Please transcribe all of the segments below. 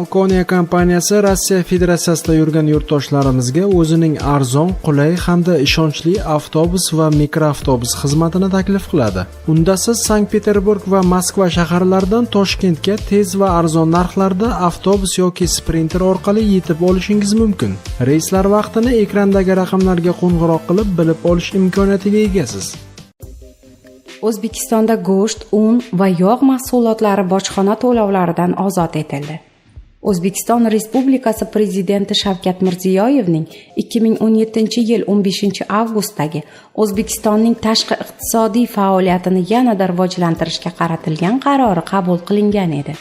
Falkonia kompaniyasi Rossiya Federatsiyasida yurgan yurtdoshlarimizga o'zining arzon, qulay hamda ishonchli avtobus va mikroavtobus xizmatini taklif qiladi. Unda siz Sankt-Peterburg va Moskva shaharlaridan Toshkentga tez va arzon narxlarda avtobus yoki Sprinter orqali yetib olishingiz mumkin. Reyslar vaqtini ekrandagi raqamlarga qo'ng'iroq qilib bilib olish imkoniyatiga egasiz. O'zbekistonda go'sht, un va yog' mahsulotlari bojxona to'lovlaridan ozod etildi. O'zbekiston Respublikasi Prezidenti Shavkat Mirziyoyevning 2017-yil 15-avgustdagi O'zbekistonning tashqi iqtisodiy faoliyatini yanada rivojlantirishga qaratilgan qarori qabul qilingan edi.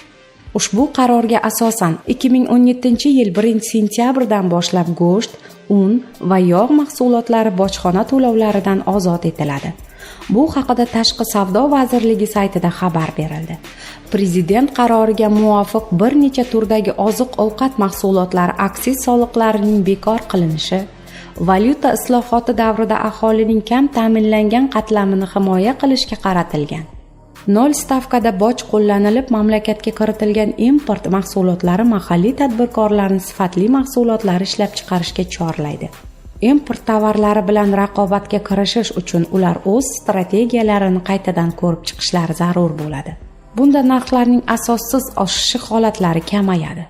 Ushbu qarorga asosan 2017-yil 1-sentyabrdan boshlab go'sht, un va yog' mahsulotlari bojxona to'lovlaridan ozod etiladi. Bu haqida Tashqi savdo vazirligi saytida xabar berildi. Prezident qaroriga muvofiq bir necha turdagi oziq-ovqat mahsulotlari aksiz soliqlarining bekor qilinishi, valyuta islohoti davrida aholining kam ta'minlangan qatlamini himoya qilishga qaratilgan. Nol stavkada boj qo'llanilib mamlakatga kiritilgan import mahsulotlari mahalliy tadbirkorlarni sifatli mahsulotlar ishlab chiqarishga chorlaydi. Import tovarlari bilan raqobatga kirishish uchun ular o'z strategiyalarini qaytadan ko'rib chiqishlari zarur bo'ladi. Bunda narxlarning asossiz oshishi holatlari kamayadi.